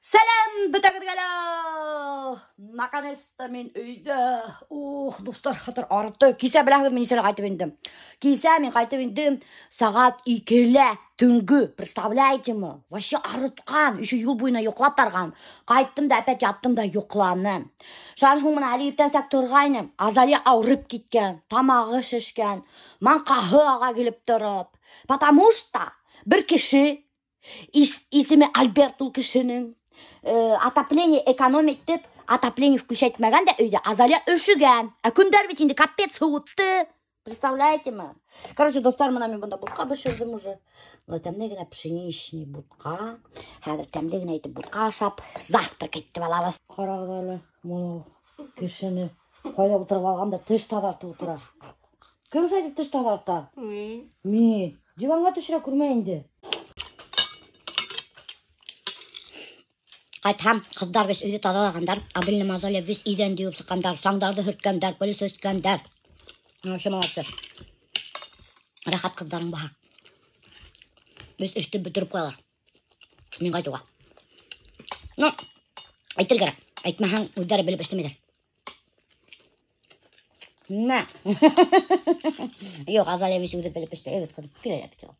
Сәләм бөтәгеҙгә лә! Наконец-то мин өйҙә. Ух, дуҫтар, хәтер арытты. Кисә беләһегеҙ, мин нисәлә ҡайтып индем. Кисә мин ҡайтып индем сәғәт 2-лә төнгө. Представляете мы? Вообще арытҡан. Еще юл буйына йоҡлап барған. Ҡайттым да опять яттым да йоҡланым. Шунан һуң бына әле иртәнсәк торғайным. Азалия ауырып киткән, тамағы шешкән, маңҡаһы аға килеп тороп. Потому что бер кеше, исеме Альберт ул кешенең, отопление экономить тип, отопление включать итмәгән дә өйҙә Азалия өшөгән. Ә көндәр бит инде капец һыуытты. Представляете мы? Короче, дуҫтар, бына мин бында бутҡа бешерҙем уже. Бына тәмле генә пшеничный бутҡа. Хәҙер тәмле генә итеп бутҡа ашап, завтрак итеп алабыҙ. Ҡарағыҙ әле, моны кешене ҡайҙа ултырып алған да теш таҙартып ултыра. Кем шулай итеп теш таҙарта? Мин. Мин. Диванға төшөрә күрмә инде. Ҡайтһам, ҡыҙҙар весь өйҙө таҙалағандар, Аделина Мазалия весь иҙәнде йыуып сыҡҡандар, саңдарҙы һөрткәндәр, пылесос иткәндәр. Вообще молодцы. Рәхәт ҡыҙҙарың баһа. Весь эште бөтөрөп ҡуялар. Мин ҡайтыуға. Ну, әйтер кәрәк. Әйтмәһәң, үҙҙәре белеп эшләмәйҙәр. Мә. Юҡ, Азалия весь үҙе белеп эшләй. Әйбәт ҡыҙым. Килә бит ул.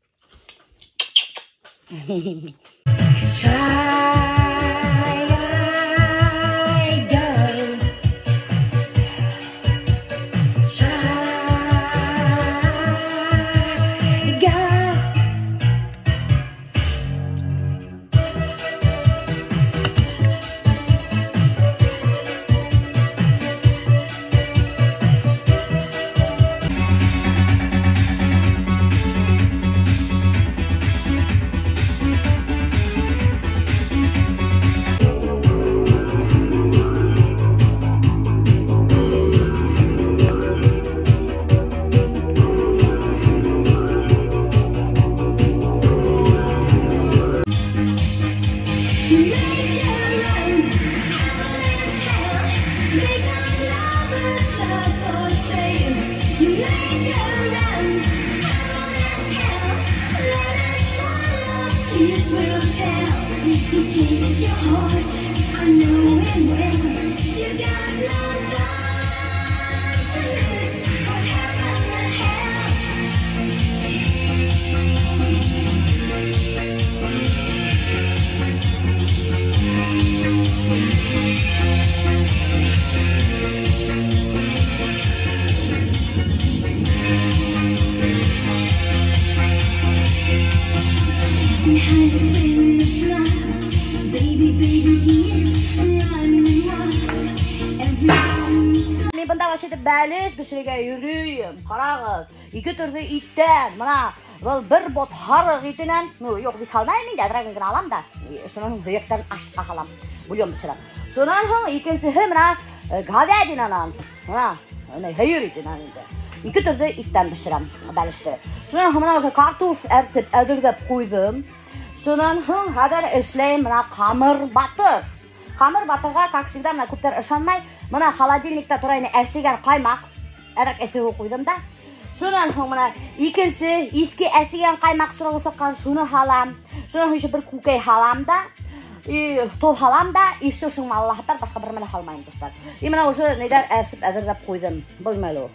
Бәлеш бешерергә йөрөйөм. Ҡарағыҙ, ике төрлө иттән, бына был бер бот һарыҡ итенән, ну, юҡ, беҙ һалмайым инде, әҙерәген генә алам да, шунан һуң һөйәктәрен ашҡа һалам, бульон бешерәм. Шунан һуң икенсеһе бына говядинанан, бына һыйыр итенән инде. Ике төрлө иттән бешерәм бәлеште. Шунан һуң бына уже картоф әрсеп әҙерләп ҡуйҙым. Шунан һуң хәҙер эшләйем бына ҡамыр батыр. Ҡамыр батырға, как всегда, бына күптәр ышанмай, бына холодильникта тора ине әсегән ҡаймаҡ, әҙерәк эҫе ҡуйҙым да. Шунан һуң бына икенсе иҫке әсегән ҡаймаҡ сұрағы сыҡҡан, шуны һалам. Шунан һуң еще бер күкәй һалам да, и тоҙ һалам да, и все, шуны Аллаһ бар, башҡа бер нәмә лә һалмайым, дуҫтар. И бына уже нейҙәр әрсеп әҙерләп ҡуйҙым. Был нимә әле ул?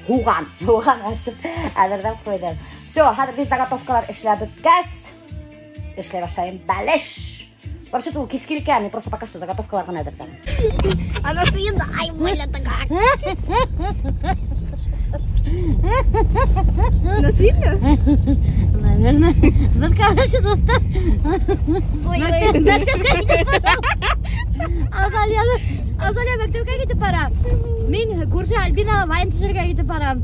Һуған, һуған әрсеп әҙерләп ҡуйҙым. Все, хәҙер беҙ заготовкалар эшләп бөткәс, эшләй башлайым бәлеш. Вообще-то ул кискелкә, мин просто пока что заготовкалар ғына әҙерләнем. Она съеда, ай, больно-то как. Нас видно? Наверное. Беҙ, короче, дуҫтар. Азалия мәктәпкә китеп бара. Мин күрше Альбинаға вайн төшөргә китеп барам.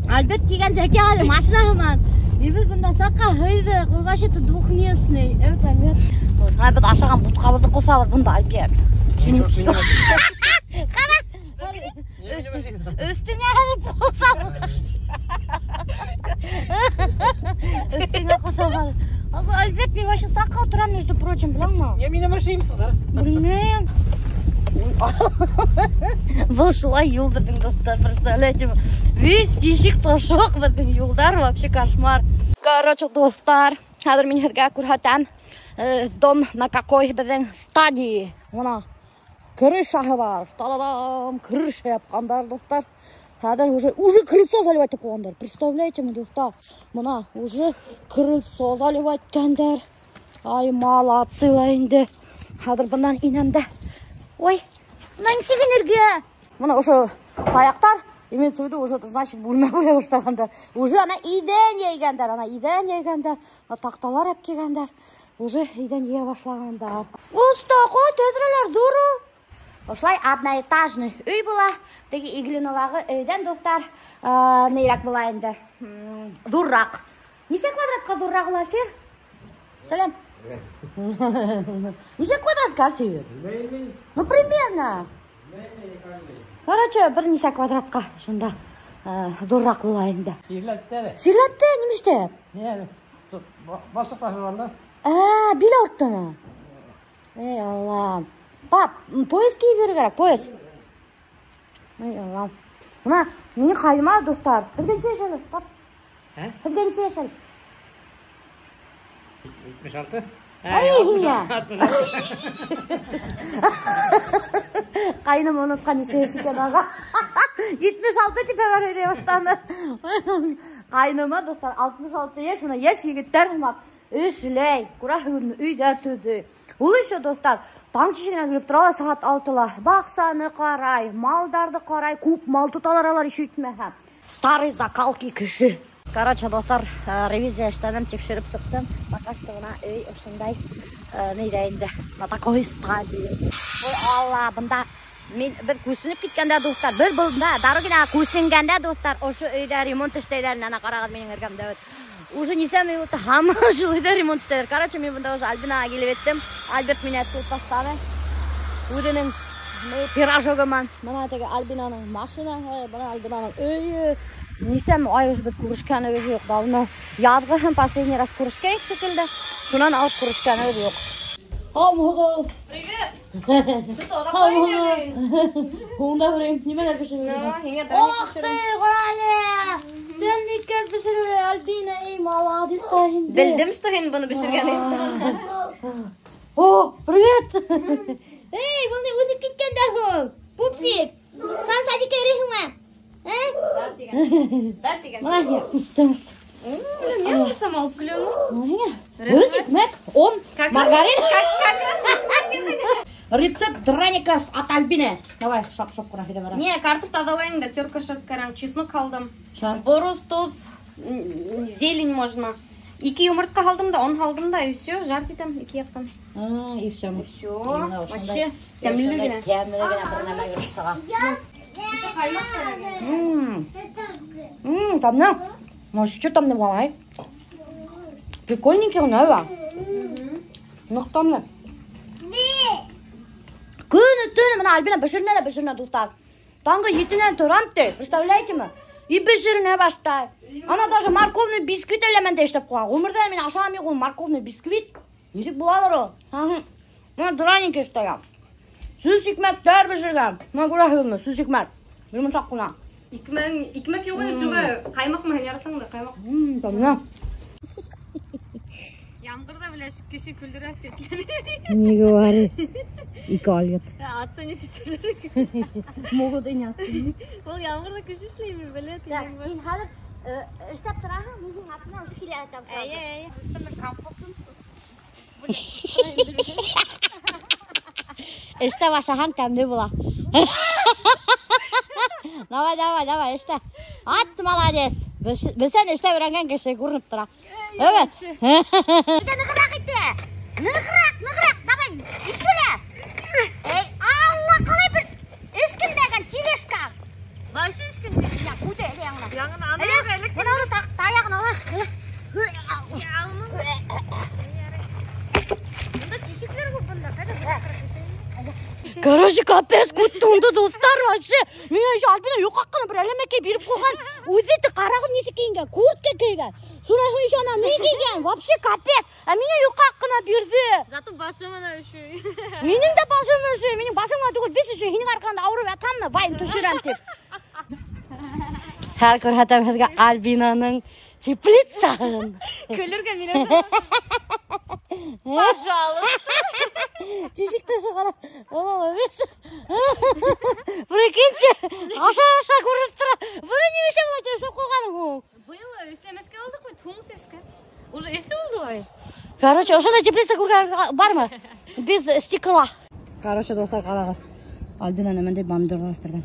Альберт килгән Зәки әле машина һыман. И беҙ бында саҡҡа һыйҙыҡ. Ул вообще-то двухместный. Evet, Альберт. Ай, беҙ ашаған бутҡабыҙҙы ҡоҫабыҙ бында, Альберт. Ҡара! Өҫтөңә хәҙер ҡоҫабыҙ. Өҫтөңә ҡоҫабыҙ. Альберт, мин вообще саҡҡа ултырам, между прочим, беләңме? Я мине машинамсың, Белмәйем. Был шулай юл беҙҙең, дуҫтар, представляете? Весь тишек тошоҡ беҙҙең юлдар, вообще кошмар. Короче, дуҫтар, хәҙер мин һеҙгә күрһәтәм. Дом на какой беҙҙең стадии. Бына крышаһы бар. Та-да-дам, крыша япҡандар, дуҫтар. Хәҙер уже крыльцо заливать итеп ҡуйғандар. Представляете мы, дуҫтар? Бына уже крыльцо заливать иткәндәр. Ай, молодцы ла инде. Хәҙер бынан инәм дә. Ой, бына нисек инергә? Бына ошо таяҡтар, имеется в виду, уже, значит, бүлмә бүлә башлағандар. Уже ана иҙән йәйгәндәр, ана иҙән йәйгәндәр, таҡталар алып килгәндәр. Уже иҙән йәйә башлағандар. Оста, ҡой, тәҙрәләр ҙур ул. Ошолай одноэтажный өй була. Теге Иглинолағы өйҙән, дуҫтар, нейрәк була инде. Ҙурыраҡ. Нисә квадратҡа ҙурыраҡ ул, Әлфир? Сәләм. Нисә квадратҡа, Әлфир? Ну, примерно. Короче, бер нисә квадратҡа шунда ҙурыраҡ була инде. Сирләтте. Сирләтте, нимә эшләп? Ни, балсыҡ ташып алды. Ә, бил ауырттымы? Эй, Аллам. Пап, пояс кейеп йөрөр кәрәк, пояс. Эй, Аллам. Бына минең ҡайныма, дуҫтар. Һеҙгә нисә йәш әле, пап? Ә? Һеҙгә нисә йәш әле? 76. Ай, һиңә. Ҡайным онотҡан нисә йәш икән аға. 76 тип һөйләй башланы. Ҡайныма, дуҫтар, 66 йәш, бына йәш егеттәр һымаҡ эшләй. Күрәһегеҙме, өйҙә төҙөй. Ул еще, дуҫтар, таң тишегенән килеп тора ла сәғәт 6-ла. Баҡсаны ҡарай, малдарҙы ҡарай, күп мал тоталар алар еще итмәһә. Старый закалки кеше. Короче, дуҫтар, ревизия эшләнем, тикшереп сыҡтым. Пока что бына өй ошондай, нейҙә инде, на такой стадии. Ой, Алла, бында мин бер күсенеп киткәндә, дуҫтар, бер бында Дорогинаға күсенгәндә, дуҫтар, ошо өйҙә ремонт эшләйҙәр. Ана ҡарағыҙ минең эргәмдә бит. Уже нисә минут һаман шул өйҙә ремонт эшләйҙәр. Короче, мин бында уже Альбинаға килеп еттем. Альберт мине әтеп ташланы. Үҙенең пирожогы менән. Бына теге Альбинаның машинаһы, бына Альбинаның өйө. Нисә ай уже беҙ күрешкәнебеҙ юҡ, давно. Яҙғы һәм последний раз күрешкәйек шикелле. Шунан алып күрешкәнебеҙ юҡ. Һаумыһығыҙ. Привет. Һаумыһығыҙ. Һуңда күрәйем, нимәләр бешереп? Һиңә драник Ох ты, ҡара әле. Тәмлекәс бешереп, Альбина, эй, молодец та инде. Белдем, что һин быны бешергәнең. О, привет. Эй, был ни үҙе киткән дә һуң. Пупсик, сан садикка йөрөйһөңмө? Ә? Да, тигән. Бына һиңә күстәнәс. Мин сама алып киләм. Бына һиңә. Һөт, икмәк, он, маргарин. Рецепт драников от Альбины. Давай, шап-шап ҡына китә бара. Не, картоф таҙалайым да, терка шап кәрәң, чеснок һалдым. Шар. Борос, тоҙ, зелень можно. Ике йомортҡа һалдым да, он һалдым да, и все, жарить итәм ике яҡтан. А, и все. И все. Именно ошондай. Вообще, тәмле генә. Тәмле генә бер нәмә йөрөп сыға. Тәмле. Может, что там не балай? Прикольненький генә ва. Ныҡ тәмле. Көнө төнө бына Альбина бешеренә лә бешеренә, дуҫтар. Таңғы 7-нән торам ти, представляете мы? И бешеренә башлай. Ана даже морковный бисквит әле мәндә эшләп ҡуйған. Ғүмерҙә мин ашаған юҡ ул морковный бисквит. Нисек булалыр ул? Бына драники эшләгән. Сүс икмәктәр бешергән. Бына күрәһегеҙме? Сүс икмәк. Бер йомшаҡ ҡына. Икмәк юҡ инде, шуға ҡаймаҡ менән яратаң да, ҡаймаҡ. Тәмле. Ямғыр ҙа белә, кеше көлдөрә тип. Не говори. Ике алйот. Оценить итәләр. Могут и не оценить. Ул ямғырҙа кеше эшләйме, белә Так, һин хәҙер эшләп тораһың, мин һинең артынан уже килә ятам сразу. Әйе, әйе. Өҫтәмә кампусын. Эштә башлаһаң тәмле була. Давай, давай, давай, эштә. Ат, молодец. Бесән эштә өйрәнгән кеше күренеп тора. Evet. Нығыраҡ итә. Нығыраҡ, нығыраҡ. Давай, еще лә. Эй, Алла, ҡалай бер эшкинмәгән тележка. Вообще эшкинмәгән. Я, күтә, әле яңына. Яңына, ана Әле, әле. бына уны таяғын ала. Бында тишекләр күп бында. Ҡайҙа Короче, капец, күттіңді достар вообще. Миңә еще Альбина юҡ ҡына бер әләмәкәй биреп ҡуйған. Үҙе тә ҡарағыҙ нисек кейенгән, куртка кейгән. Шунан һуң еще ана ни кейгән, вообще капец. Ә миңә юҡ ҡына бирҙе. Зато башым ғына өшөй. Минең дә башым өшөй, минең башым ғына түгел, бес өшөй. Һинең арҡаңда ауырып ятаммы? Вайн төшөрәм тип. Хәҙер күрһәтәм һеҙгә Альбинаның теплицаһын. Көлөргә миләүшә. Пожалуйста. Тишек тә сығара. Прикиньте, аша-аша күренеп тора. Быны нимәшә былай эшләп ҡуйғаның һуң? Быйыл эшләмәҫкә булдыҡ бит, һуң сәскәс. Уже эҫе булды улай. Короче, ошондай теплица күргән бармы? Без стекла. Короче, дуҫтар, ҡарағыҙ. Альбина нәмәндәй помидорҙар үҫтергән.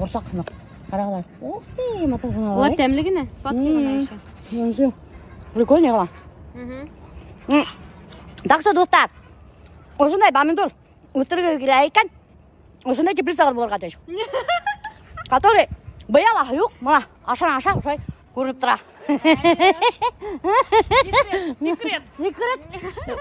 Борсаҡ һымаҡ. Ҡарағыҙ. Ух ты, матур ғына. Улар тәмле генә, сладкий ғына еще. Вообще, прикольный ғына. Так что, дуҫтар, ошондай помидор үҫтерергә килә икән, ошондай теплицалар булырға тейеш. Который быяла юҡ, мына ашан-аша ошолай күренеп тора. Секрет. Секрет.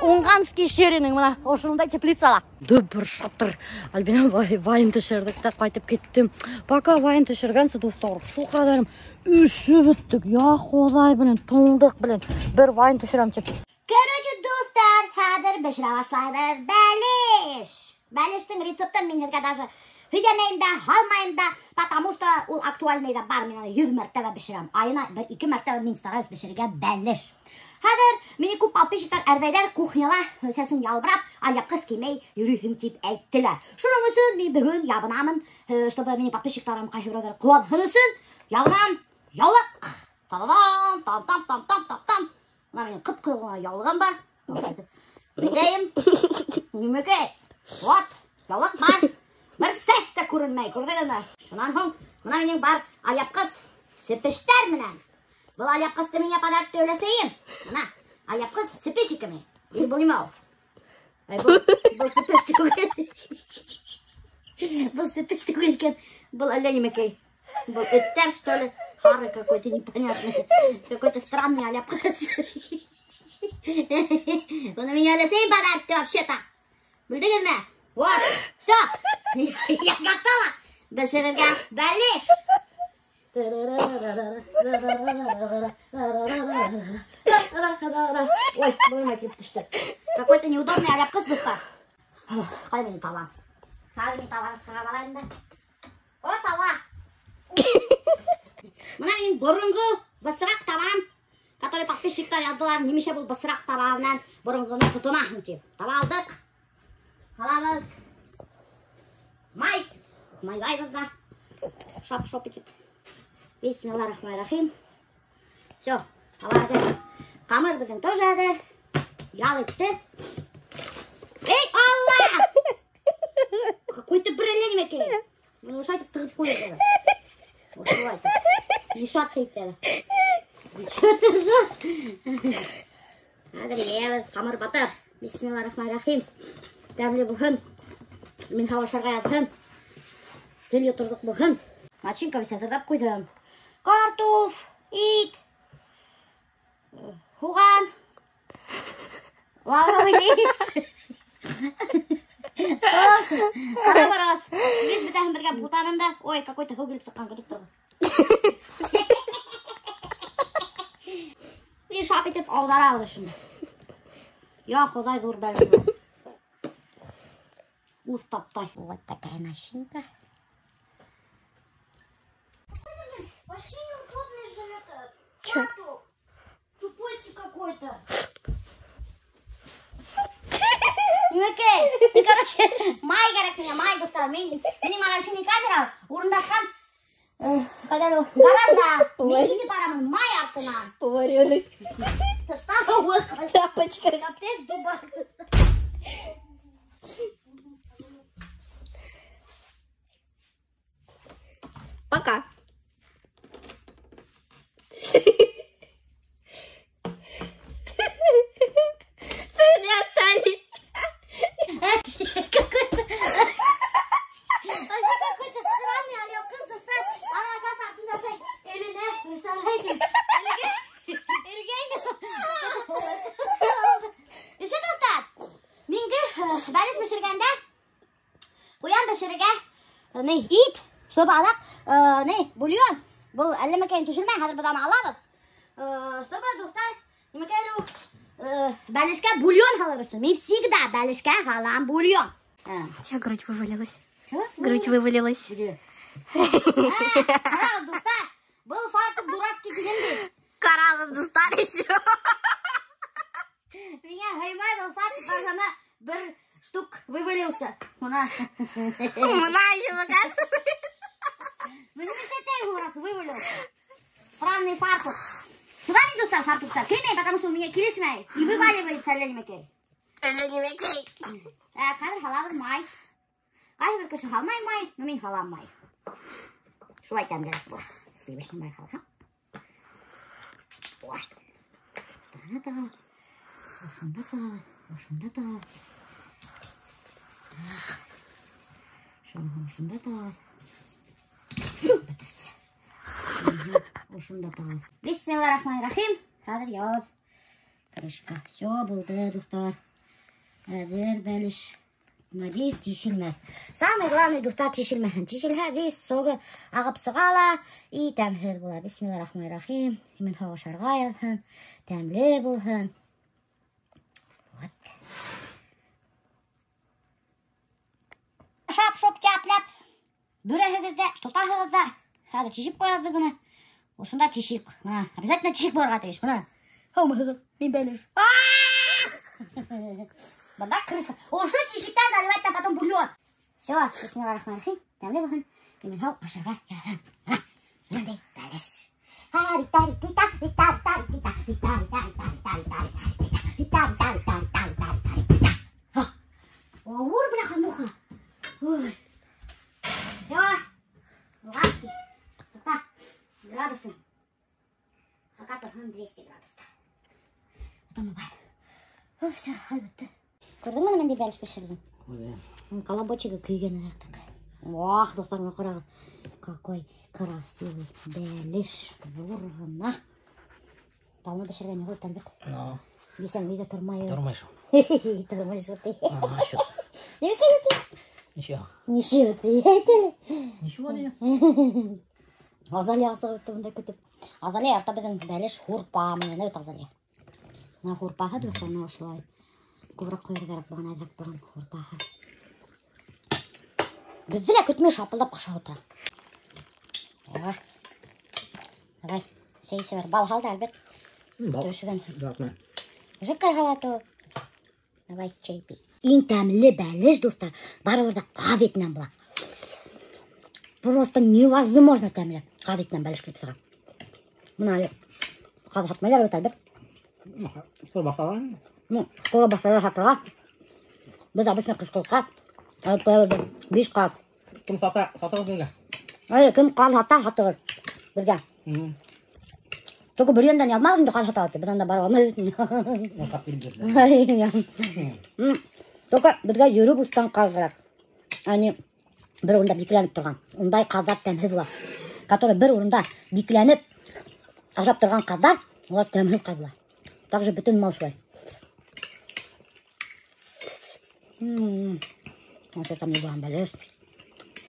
Уңғанский шерінің мына ошондай теплицала. Дөбір шатыр. Альбина вайн төшөрҙөк тә ҡайтып киттем. Пока вайн төшөргәнсе, дуҫтар, шул ҡәҙәрем өшөп бөттөк. Я Хоҙай, блин, туңдыҡ, блин. Бер вайн төшөрәм тип. Короче, дуҫтар, хәҙер бешерә башлайбыҙ бәлеш. Бәлештең рецептын мин һеҙгә даже һөйләмәйем дә, һалмайым да, потому что ул актуальный ҙа бар, мин аны 100 мәртәбә бешерәм. Айына 1-2 мәртәбә мин стараюсь бешерергә бәлеш. Хәҙер мине күп подписчиктар әрҙәйҙәр кухняла сәсен ялбырап, алъяпҡыс кеймәй йөрөйһөң тип әйттеләр. Шуның өсөн мин бөгөн ябынамын, чтобы минең подписчиктарым ҡайһы берәүҙәр ҡыуанһын өсөн ябынам яулыҡ. Та-дам, там, там, там, там, там, там. Бына минең ҡып-ҡыҙыл ғына яулығым бар. Бәйҙәйем. Нимәкәй? Вот, яулыҡ бар. Бер сәс тә күренмәй, күрҙегеҙме? Шунан һуң бына минең бар алъяпҡыс сепештәр менән. Был алъяпҡысты миңә подарок өләсәйем. Бына алъяпҡыс сепеш икән. Или был нимә ул? Ай, был сепеш түгел. Был сепеш түгел икән. Был әллә нимәкәй. Был эттәр, что ли? Хары какой-то непонятный. Какой-то странный алъяпҡыс. Быны миңә өләсәйем подарок вообще-то. Белдегеҙме? Вот, все, я готова. Бешерергә бәлеш. Ой, быныма килеп төштө. Какой-то неудобный алъяпҡыс дуҫтар. Ҡайҙа минең табам? Хәҙер мин табаны сығарып алайым да. О, таба. Бына минең боронғо бысраҡ табам, который подписчиктар яҙҙылар, нимәшә был бысраҡ таба менән боронғоно тотонаһың тип. Таба алдыҡ. Һалабыҙ. Май. Майлайбыҙ ҙа. Шап-шоп итеп. Бисмиллахиррахманиррахим. Все, таба әҙер. Ҡамыр беҙҙең тоже әҙер. Ял итте. Эй, Алла! Какой-то бер әллә нимәкәй. Быны ошолай итеп тығып ҡуйырға. Ошолай итеп. Мешаться итә. Чё ты ржешь? Хәҙер йәйәбеҙ, ҡамыр батыр. Бисмиллахиррахманиррахим. Тәмле булһын. Мин һау ашарға яҙһын. Тел йоторлоҡ булһын. Начинка беҙ әҙерләп ҡуйҙым. Картуф, ит, һуған, лавровый лист. Ҡара борос. Весь бөтәһен бергә бутаным да. Ой, какой-то һыу килеп сыҡҡан, көтөп торғоҙ. И шап итеп ауҙарабыҙ шунда. Я Хоҙай, ҙур бәлеш был. Уҫ таптай. Вот такая начинка. Вообще неудобный же этот. Чё? Фартук. Тупойский какой-то. Окей. И, короче, май кәрәк миңә, май дуҫтар. Минең морозильный камера урынлашҡан, ҡайҙа ул? Гаражда. Мин китеп барамын май артынан. Поваренок. Тышта һыуыҡ. Тапочка. Капец, дубак. Пока. Сыны остались. Какой-то... Вообще какой-то странный алъяпҡыс, дуҫтар. Ана, оказывается, артында шай эленә, представляете? Элгәйне. Еще, дуҫтар, мин гел бәлеш бешергәндә ҡуян бешерергә, ни, ит, чтобы аҙаҡ, ни, бульон. Был әллә микән төшөрмә, хәҙер беҙ аны алабыҙ. Чтобы, дуҫтар, нимәкәй ул, бәлешкә бульон һалыр өсөн. Мин всегда бәлешкә һалам бульон. Чья грудь вывалилась? Чё? Грудь вывалилась. Где? Ҡарағыҙ, дуҫтар, был фартук дурацкий тигән бит. Ҡарағыҙ, дуҫтар, еще. Меня һыймай был фартук, бына бер штук вывалился. Бына. Бына еще показывает. Ну не мешайте, раз вывалился. Странный фартук. Сюда не дуҫтар фартуктар. Кеймәй, потому что у меня килешмәй. И вываливается әллә нимәкәй. Әллә нимәкәй. Хәҙер һалабыҙ май. Ҡайһы бер кеше һалмай май, но мин һалам май. Шулай тәмлерәк була. Сливочный май һалһаң. Ой. Ошонда тығабыҙ. Ошонда тығабыҙ. Ошонда тығабыҙ. Ошонда тығабыҙ. Ошонда тығабыҙ. Бисмиллахиррахманиррахим. Хәҙер ябабыҙ. Крышка. Все булды, дуҫтар. Әҙер бәлеш. Надеюсь, тишелмәҫ. Самое главное, дуҫтар, тишелмәһен. Тишелһә, весь согы ағып сыға ла и тәмһеҙ була. Бисмиллахиррахманиррахим. Имен һау ашарға яҙһын, тәмле булһын. Вот. Шап-шоп тяп-ляп. Бөрәһегеҙ ҙә, тотаһығыҙ ҙа. Хәҙер тишеп ҡуябыҙ быны. Ошонда тишек. Бына, обязательно тишек булырға тейеш. Бына. Һаумыһығыҙ, мин бәлеш. Бында крышка. Ошо тишектән заливать та потом бульон. Все, бисмиллахиррахманиррахим. Тәмле булһын. Имен һау ашарға яҙһын. Бына, бындай бәлеш. Ауыр, бляха, муха. Все, ласки. Тоҡта, градусы. Пока торһон 200 градуста. Потом убавим. Все, хәл бөттө. Күрҙеңме, ниндәй бәлеш бешерҙем? Күрҙем. Колобочигы көйгән әҙерәк. Ох, дуҫтар, бына ҡарағыҙ. Какой красивый бәлеш. Ҙур ғына. Давно бешергән юҡ икән бит. Но. Бисәң өйҙә тормай. Тормай шул. Тормай шул ти. Ага, шул. Нимәкәй юҡ? Ничего. Ничего ти, әйт әле. Ничего ти. Азалия асығып бында көтөп. Азалия ярата беҙҙең бәлеш һурпа менән, бит Азалия. Бына һурпаһы дуҫтар, бына ошолай. Күберәк ҡуйыр кәрәк булған, әҙерәк булған һурпаһы. Беҙҙе лә көтмәй шапылдап ашап ултыра. Давай, сәй эсә бер. Бал һал да, Альберт. Бал. Төшөгән. Яратмай. Шәкәр һала ту. Давай, чәй пей. Иң тәмле бәлеш, дуҫтар, барыбер ҙә ҡаҙ итенән була. Просто невозможно тәмле ҡаҙ итенән бәлеш килеп сыға. Бына әле ҡаҙ һатмайҙар бит, Альберт. Скоро башлалар. Ну, скоро башлалар һатырға. Беҙ обычно ҡышҡылыҡҡа алып ҡуябыҙ 5 ҡаҙ. Кем һата, һатығыҙ беҙгә? Әйе, кем ҡаҙ һата, һатығыҙ беҙгә. Только бер йәндән яҙмағыҙ инде ҡаҙ һатабыҙ тип, беҙ анда барып алмайбыҙ. Уртаҡ биреп бирҙеләр. Только беҙгә йөрөп үҫкән ҡаҙ кәрәк. Ани бер урында бикләнеп торған. Ундай ҡаҙҙар тәмһеҙ була. Который бер урында бикләнеп ашап торған ҡаҙҙар, улар тәмһеҙ ҡаҙ була. Также бөтөн мал шулай. Ошо тәмле булған бәлеш.